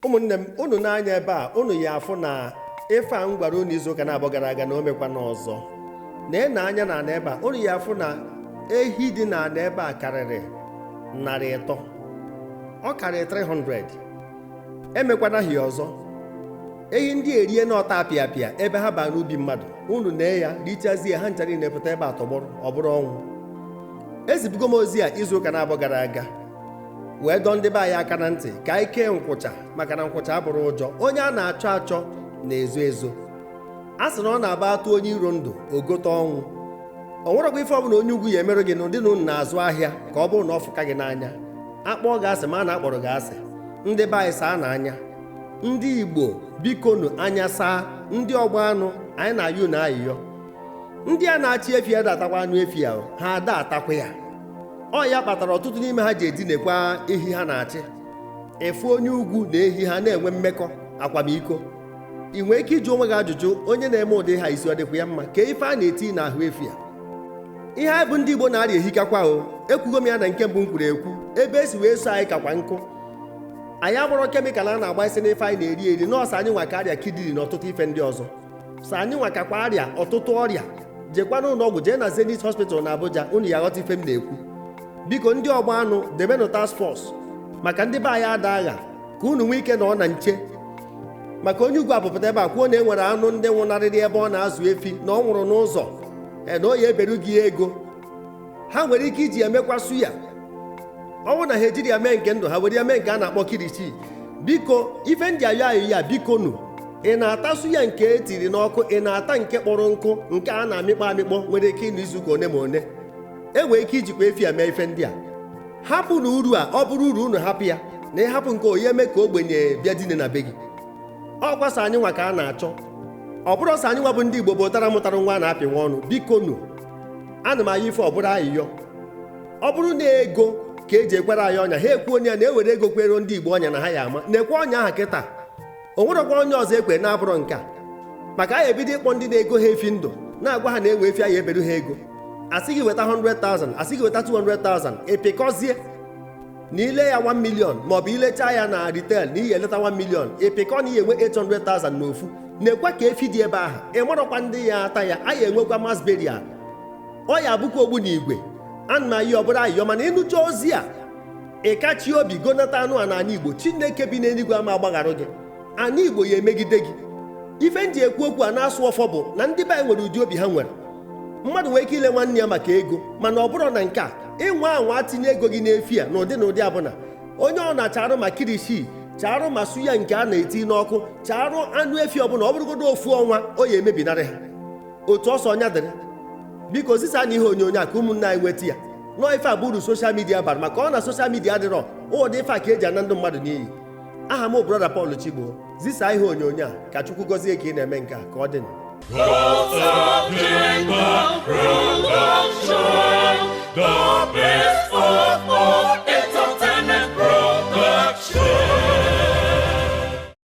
Ụmụnne m, unu n'anya ebe a, unu ya afụ na ife a m gwara unu izuụka na-abụọ gara aga na o mekwana ọzọ. Na anya na ana ebe a, unu ya afụ na ehi dị na ana ebe a karịrị 300, ọ karịrị 300. Emekwana ha ọzọ. Ehi ndị erie na ọta apịa apịa ebe ha baa n'ubi mmadụ, unu nee ya richazie ha ncha niile pụta ebe a tọgbọrọ, ọ bụrụ ọnwụ. Ezibugo m ozi a izuụka na-abụọ gara aga wee dọọ ndị be anyị aka na ntị ka anyị kee nkwụcha, maka na nkwụcha abụrụ ụjọ. Onye a na-achọ achọ na-ezo ezo. A sị na ọ na-aba atụ onye iro ndụ ogote ọnwụ. O nwerekwa ife ọbụla onye ugwu ya emerụ gị n'ụdị na unu na-azụ ahịa ka ọ bụrụ na ọ fụka gị n'anya, akpọọ gị asị, ma a na-akpọrọ gị asị. Ndị be anyị, saa n'anya. Ndị Igbo, bikonu, anya saa. Ndị ọgba anụ anyị na-ayọ unu ayịyọ. Ndị a na-achị efi ada atakwa anụ efi ahụ, ha ada atakwa ya. Ọ ya kpatara ọtụtụ n'ime ha ji edinekwa ehi ha na-achị. Efu onye ugwu na ehi ha na-enwe mmekọ akwamiko. Ị nwee ike ịjụ onwe gị ajụjụ, onye na-eme ụdị ha, isi ọ dịkwa ya mma? Ka ife a na-eti n'ahụ efi a, ihe anyị bụ ndị Igbo na-arịa ehikakwa. O ekwugo m ya na nke mbụ m kwuru ekwu, ebe esi wee so anyị kakwa nkụ. Anyị agbọrọ chemical a na-agba isi n'ife anyị na-eri eri. Nọọsụ anyị nwa ka arịa kidney na ọtụtụ ife ndị ọzọ. So anyị nwa kakwa arịa ọtụtụ ọrịa. Jekwa n'ụlọ ọgwụ, jee na Zenith Hospital na Abuja, unu ya aghọta ife m na-ekwu. Biko, ndị ọgba anụ, debenụ task force maka ndị be anyị ada agha, ka unu nwee ike nọ na nche. Maka onye ugwu apụpụta ebe a kwuo na e nwere anụ ndị nwụnarịrị ebe ọ na-azụ efi, na ọ nwụrụ n'ụzọ, na o ya eberu gị ego. Ha nwere ike iji emekwa suya. Ọ bụrụ na ha ejiri ya mee nke ndụ, ha were ya mee nke a na-akpọ kilichi. Biko, ife ndị ayọ ayọ ya, biko nụ. Ị na-ata suya nke etiri n'ọkụ, ị na-ata nke kpọrọ nkụ, nke a na-amịkpọ amịkpọ, nwere ike ịnụ izuụka one ma one. E nwere ike ijikwa efi a mee ife ndị a. Hapụ na uru a, ọ bụrụ uru unu hapụ ya, na ịhapụ nke onye eme ka ogbenye bịa dine na be gị. Ọ kwasa anyị nwa ka a na-achọ. Ọ bụrụ ọsọ anyị nwa bụ ndị Igbo bụ ụtara mụtara nwa a na-apịnwa ọnụ. Biko nụ, ana m ayọ ife, ọ bụrụ ayịyọ. Ọ bụrụ na ego ka eji ekwere anyị ọnya, ha ekwu onye ya na-ewere ego kwere ndị Igbo ọnya na ha ya ama na-ekwe ọnya aha kịta. O nwerekwa onye ọzọ ekwe na-abụrọ nke a, maka anyị ebido ịkpọ ndị na-ego ha efi ndụ, na-agwa ha na enwe efi anyị eberu ha ego. Asị gị weta 100,000, asị gị weta 200,000, ịpịkọzie na ile ya 1 million, maọbụ ilechaa ya na retail na ihe eleta 1 million, ịpịkọ na ihe enwe 800,000 n'ofu. Na-ekwe ka efi dị ebe ahụ, ị marọkwa ndị ya ata ya. Anyị enwekwa mass burial, ọ ya abụkwa ogbu na igwe. Ana m ayị, ọ bụrụ ayịyọ, mana ịnụcha ozi a, ị kachi obi gonata anụ a n'ala Igbo. Chineke bi n'eluigwe ama agbagharụ gị. Ana Igbo ya emegide gị. Ife nji ekwu okwu a na-asụ ọfọ bụ na ndị be anyị nwere ụdị obi ha nwere. Mmadụ nwere ike ile nwanne ya maka ego, mana ọ bụrụ na nke a ịnwa anwa tinye ego gị n'efi a n'ụdị na ụdị abụna onye ọ na-acharụ ma kilishi, charụ ma suya nke a na-eti n'ọkụ, charụ anụ efi ọbụla, ọ bụrụgodo ofu ọnwa, o ya emebinarị ha otu ọsọ ọnya dịrị. Biko, zisa na ihe onyonyo a ka ụmụnne anyị nweta ya. Nọọ ife a bụ uru social media bara, maka ọ na social media adịrọ, ụdị ife a ka eji ana ndụ mmadụ n'iyi. Aha m, Brother Paul Chigbo. Zisa ihe onyonyo a ka Chukwu gọzie ka ị na-eme nke a. Ka ọ dị. God's Production.